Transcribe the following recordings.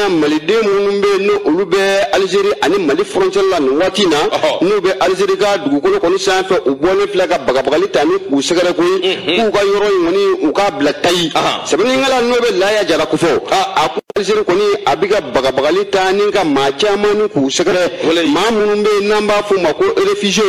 na, maliden minnu bɛ yen, n'olu bɛ Alizeri ani Mali frontière la nin waati in na, n'u bɛ Alizeri ka dugukolo kɔni sanfɛ, u bɔlen filɛ ka bagabagali ta ni k'u sɛgɛrɛ koyi, k'u ka yɔrɔ in kɔni u k'a bila tayi. Sɛbɛnnikɛla n'o bɛ Laya Jara kofɔ, a ko Alizeri kɔni a bɛ ka bagabagali ta ni ka maa caman ni k'u sɛgɛrɛ, maa minnu bɛ yen n'an b'a f'u ma ko réfugiés,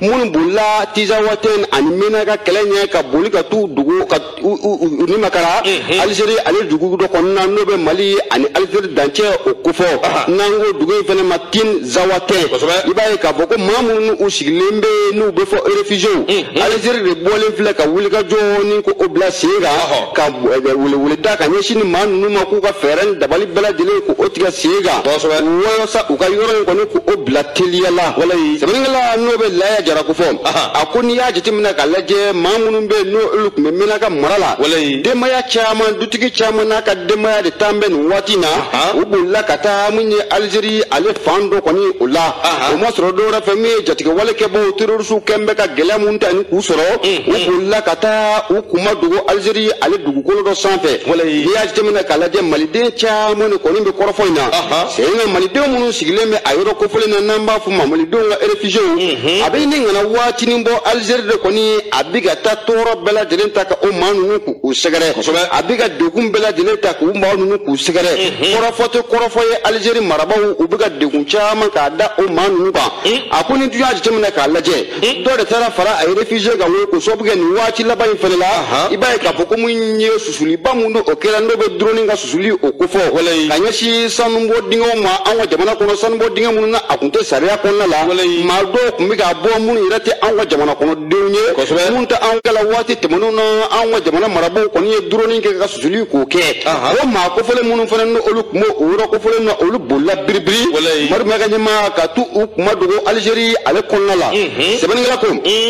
minnu bolila Tizawatɛn ani Menaka kɛlɛ ɲɛ ka boli ka t'u dugu ka u ni makara Alizeri ale dugu dɔ kɔnɔna na, n'o bɛ Mali ani Alizeri dancɛ o kofɔ, n'an ko dugu in fana ma Tin Zawatɛn. I b'a ye k'a fɔ ko maa minnu u sigilen bɛ yen, n'u bɛ fɔ réfugiés, Alizeri de bɔlen filɛ ka wulikajɔ ni ko o bila sen kan, ka weleweleda ka ɲɛsin ni maa ninnu ma, k'u ka fɛɛrɛ ni dabali bɛɛ lajɛlen k'o tigɛ sen kan walasa u ka yɔrɔ in kɔni k'o bila teliya la. Sɛbɛnnikɛla n'o bɛ Laya Jara kofɔ, a ko n'i y'a jateminɛ k'a lajɛ, maa minnu bɛ yen n'olu tun bɛ Menaka mara la, denbaya caman, dutigi caman n'a ka denbaya de taan bɛ nin waati in na, u bolila ka taa min ye Alizeri ale fan dɔ kɔni o la. O ma sɔrɔ dɔwɛrɛ fɛ, min ye jatigɛwale kɛbaaw, terrorisiw kɛn bɛ ka gɛlɛya mun ta ni k'u sɔrɔ, u bolila ka taa u kunma dogo Alizeri ale dugukolo dɔ sanfɛ. N'i y'a jateminɛ k'a lajɛ, maliden caman de kɔni bɛ kɔrɔfɔ in na sen kan. Malidenw minnu sigilen bɛ a yɔrɔ kofɔlen na, n'an b'a f'u ma malidenw ka réfugiés, a bɛ ɲini ka na waatinin bɔ, Alizeri de kɔni a bɛ ka taa tɔɔrɔ bɛɛ lajɛlen ta ka o maa ninnu k'u sɛgɛrɛ, a bɛ ka degun bɛɛ lajɛlen ta k'u maa ninnu k'u sɛgɛrɛ. Kɔrɔfɔ tɛ kɔrɔfɔ ye, Alizeri marabaaw u bɛ ka degun caman k'a da o maa ninnu kan. A ko ni dun y'a jateminɛ k'a lajɛ, dɔ de taara fara a réfugié kan ko sababu kɛ nin waati laban in fɛnɛ la, i b'a ye k'a fɔ ko mun ye susuliba mun don o kɛra, n'o bɛ drone ka susuli o kofɔ ka ɲɛsin sanubɔ dingɛw ma anw ka jamana kɔnɔ, sanubɔ dingɛ minnu na a kun tɛ sariya kɔnɔna la, maa dɔw tun bɛ k'a bɔ minnu yɛrɛ tɛ anw ka jamana kɔnɔdenw ye, minnu tɛ anw kɛla. Waati tɛmɛnenw na, anw ka jamana marabaaw kɔni ye drone kɛ ka susuli k'o kɛ. O maa kofɔlen minnu fana n'olu tun b'o yɔrɔ kofɔlen na, olu bolila biribiri, Madu Mayiga ɲɛmaa, ka t'u u kuma dogo Alizeri ale kɔnɔna la. Sɛbɛnnikɛla ko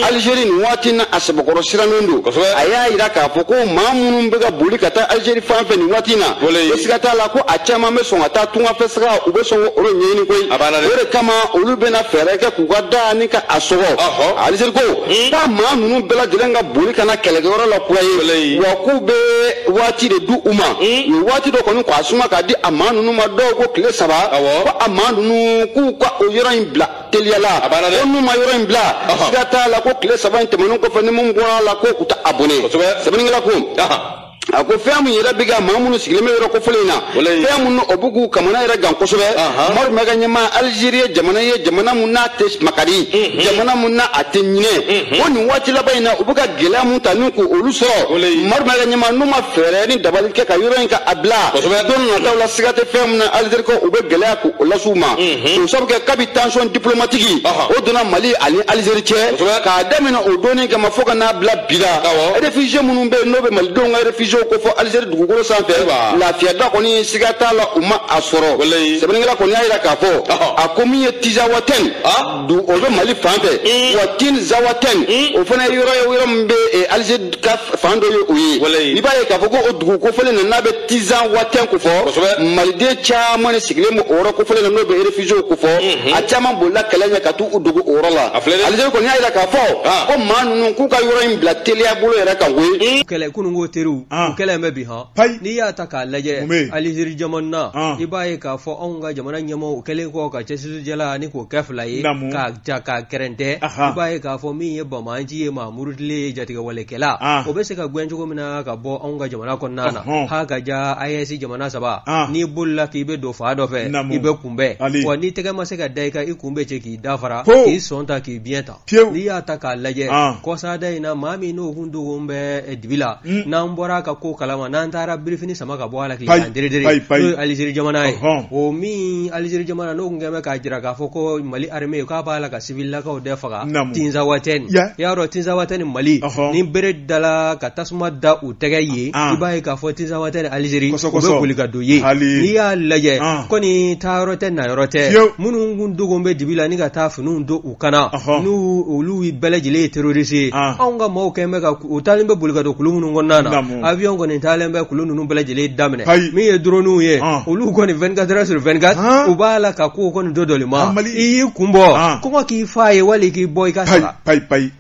Alizeri nin waati na a sɛbɛkɔrɔ sirannen don. A y'a yira k'a fɔ ko maa minnu bɛ ka boli ka taa Alizeri fan fɛ nin waati in na, ko siga t'a la ko a caman bɛ sɔn ka taa tungafɛ sira, u bɛ sɔn k'o ɲɛɲini koyi. O de kama olu bɛna fɛɛrɛ kɛ k'u ka da ni ka a sɔgɔ. Alizeri ko k'a maa ninnu bɛɛ lajɛlen ka boli ka na kɛlɛkɛyɔrɔ la kura ye, wa k'u bɛ waati de di u ma. U ye waati dɔ kɔni k'a suma k'a di a maa ninnu ma, dɔw ko tile 3, ko a maa ninnu k'u ka o yɔrɔ in bila teliya la. Ko n'u ma yɔrɔ in bila, siga t'a la ko tile 3 in tɛmɛnen kɔfɛ, ni mun bɔra a la, ko u tɛ a bɔnɛ. Sɛbɛnnikɛla ko, a ko fɛn min yɛrɛ bɛ ka maa minnu sigilen bɛ yɔrɔ kofɔlen in na, fɛn minnu o bɛ k'u kamana yɛrɛ gan kosɛbɛ, Madu Mayiga ɲɛmaa, Alizeri ye jamana ye, jamana mun n'a tɛ makari, jamana mun n'a a tɛ ɲinɛ. Ko nin waati laban in na, u bɛ ka gɛlɛya mun ta ni k'olu sɔrɔ, Madu Mayiga ɲɛmaa, n'u ma fɛɛrɛ ni dabali kɛ ka yɔrɔ in ka a bila, don nataw la, siga tɛ fɛn min na, Alizeri ko u bɛ gɛlɛya k'o las'u ma. O sabu kɛ kabi tension diplomatique o donna Mali ani Alizeri cɛ, k'a daminɛ o donni kama fo ka n'a bila bi la, réfugié minnu bɛ yen, n'o bɛ malidenw ka réfugiés ko fɔ Alizeri dugukolo sanfɛ, lafiya da kɔni siga t'a la u ma a sɔrɔ. Sɛbɛnnikɛla kɔni y'a yira k'a fɔ, a ko min ye Tizawatɛn, o bɛ Mali fan fɛ, wa Tin Zawatɛn o fana ye yɔrɔ ye, yɔrɔ min bɛ Alizeri ka fan dɔ ye o ye. I b'a ye k'a fɔ ko o dugu kofɔlen na, n'a bɛ Tizawatɛn ko fɔ, maliden caman de sigilen bɛ o yɔrɔ kofɔlen na, n'o bɛ réfugiés ko fɔ. A caman bolila kɛlɛ ɲɛ ka t'u dogo o yɔrɔ la. Alizeri kɔni y'a yira k'a fɔ ko maa ninnu k'u ka yɔrɔ in bila teliya bolo yɛrɛ kan koyi. Kɛlɛ kununko teriw, u kɛlɛ bɛ bi hɔn. N'i y'a ta k'a lajɛ Alizeri jamana na, i b'a ye k'a fɔ anw ka jamana ɲɛmaaw kɛlen kɔ ka cɛsirijalan ni k'o kɛ fila ye k'a ja k'a kɛrɛntɛ, i b'a ye k'a fɔ min ye banbaanci ye, maa murutilen ye, jatigɛwalekɛla, o bɛ se ka gɛn cogo min na ka bɔ anw ka jamana kɔnɔna na. Ha ka ja AES jamana saba, n'i bolila k'i bɛ don fan dɔ fɛ, i bɛ kunbɛn, wa n'i tɛgɛ ma se ka da i kan, i kun bɛ cɛ k'i dafara, k'i sɔn ta, k'i biɲɛ ta. N'i y'a ta k'a lajɛ, kɔsada in na, maa min n'o kun dogo bɛ dibi la, n'an bɔra a ka ko kalama, n'an taara birifini sama ka bɔ a la k'i kan deredere, n'o ye Alizeri jamana ye. O min Alizeri jamana n'o kun kɛlen bɛ k'a jira k'a fɔ ko Mali armée k'a b'a la ka sivilakaw de faga Tinzawatɛni. I y'a dɔn Tinzawatɛni Mali, ni bere dala ka tasuma da u tɛgɛ ye, i b'a ye k'a fɔ Tinzawatɛni Alizeri u bɛ boli ka don yen. N'i y'a lajɛ kɔni, taayɔrɔ tɛ, nayɔrɔ tɛ. Minnu kun dogo bɛ dibi la ni ka taa finiw don u kan na, n'u olu bɛɛ lajɛlen ye terroriste ye, anw ka maaw kɛlen bɛ ka u taalen bɛ boli ka don kulu minnu kɔnɔna na. avion kɔni taalen bɛ kulu ninnu bɛɛ lajɛlen daminɛ min ye droniw ye olu kɔni 24 heures sur 24 u b'a la ka kow kɔni dɔ dɔli ma i y'i kun bɔ kɔngɔ k'i fa ye wali k'i bɔ i ka saga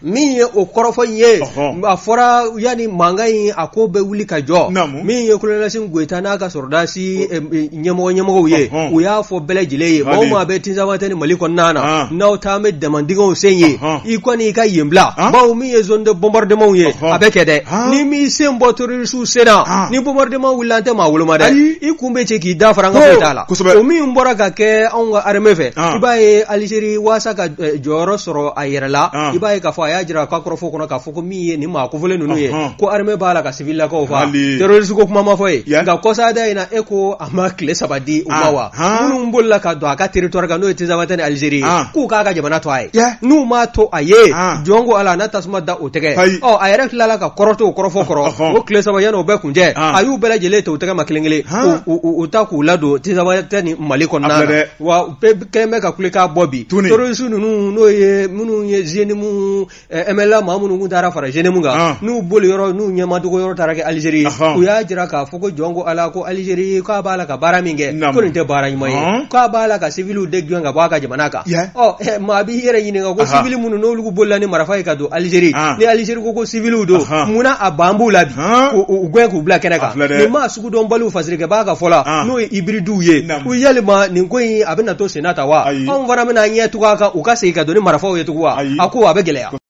min ye o kɔrɔfɔ in ye a fɔra yanni mankan in a ko bɛ wuli ka jɔ min ye kolonɛli Asimi Goyita n'a ka sɔrɔdasi ɲɛmɔgɔ ɲɛmɔgɔw ye u y'a fɔ bɛɛ lajɛlen ye maa o maa bɛ Tinzawatɛni Mali kɔnɔna na n'aw taa bɛ damandingɛw sen ye i kɔni i ka yen bila bawo min ye zone de bombardement ye a bɛ kɛ dɛ n'i m'i sen bɔ terrorisiw sen na ni bombardement wulila an tɛ maa woloma dɛ i kun bɛ ci k'i da fara an ka foyi t'a la o min bɔra ka kɛ anw ka armée fɛ i b'a ye Algérie waasa ka jɔyɔrɔ sɔrɔ a yɛrɛ la i b'a ye k'a fɔ a y'a jira a ka kɔrɔfɔ kɔnɔ k'a fɔ ko min ye nin maa kofɔlen ninnu ye ko armée b'a la ka civilakaw faa terroriste ko kuma ma fɔ yen nka kɔsada in na e ko a ma tile saba di u ma wa minnu bolila ka don a ka territoire kan n'o ye Tinzawatɛni Algérie ye k'u k'a ka jamana to a ye n'u m'a to a ye jɔn ko Ala a na tasuma da o tɛgɛ ɔ a yɛrɛ tilala ka kɔrɔtɔ o kɔrɔfɔ kɔrɔ o tile saba yanni o bɛɛ kuncɛ a y'u bɛɛ lajɛlen ta u tɛgɛ ma kelen kelen u ta k'u ladon Tinzawatɛni Mali kɔnɔna na wa bɛɛ kɛlen bɛ ka kulekan bɔ bi terroriste ninnu n'o ye minnu ye JNIM MNLA maa minnu tun taara fara JNIM kan ah. n'u boli yɔrɔ n'u ɲɛmadogo yɔrɔ taara kɛ Algérie ye u y'a jira k'a fɔ ko jɔn ko Ala ko Algérie k'a b'a la ka baara min kɛ ko nin tɛ baara ɲuman ye ah. k'a b'a la ka civiliw de gɛn ka bɔ a ka jamana kan ɔ maa b'i yɛrɛ ɲininka ko civil minnu n'olu bolila ni marifa ye ka don Algérie ah. ni Algérie ko ko civiliw don munna a ban b'u la bi k'u gɛn k'u bila kɛnɛ kan nin maa sugudɔnbaliw fasirikɛbaa ka fɔ la n'o ye hybridew ye ko yalima nin ko in a bɛna to senna tan wa anw fana bɛna ɲɛ tugun a kan u ka segin ka don ni marifaw ye tugun wa a ko a bɛ gɛlɛya.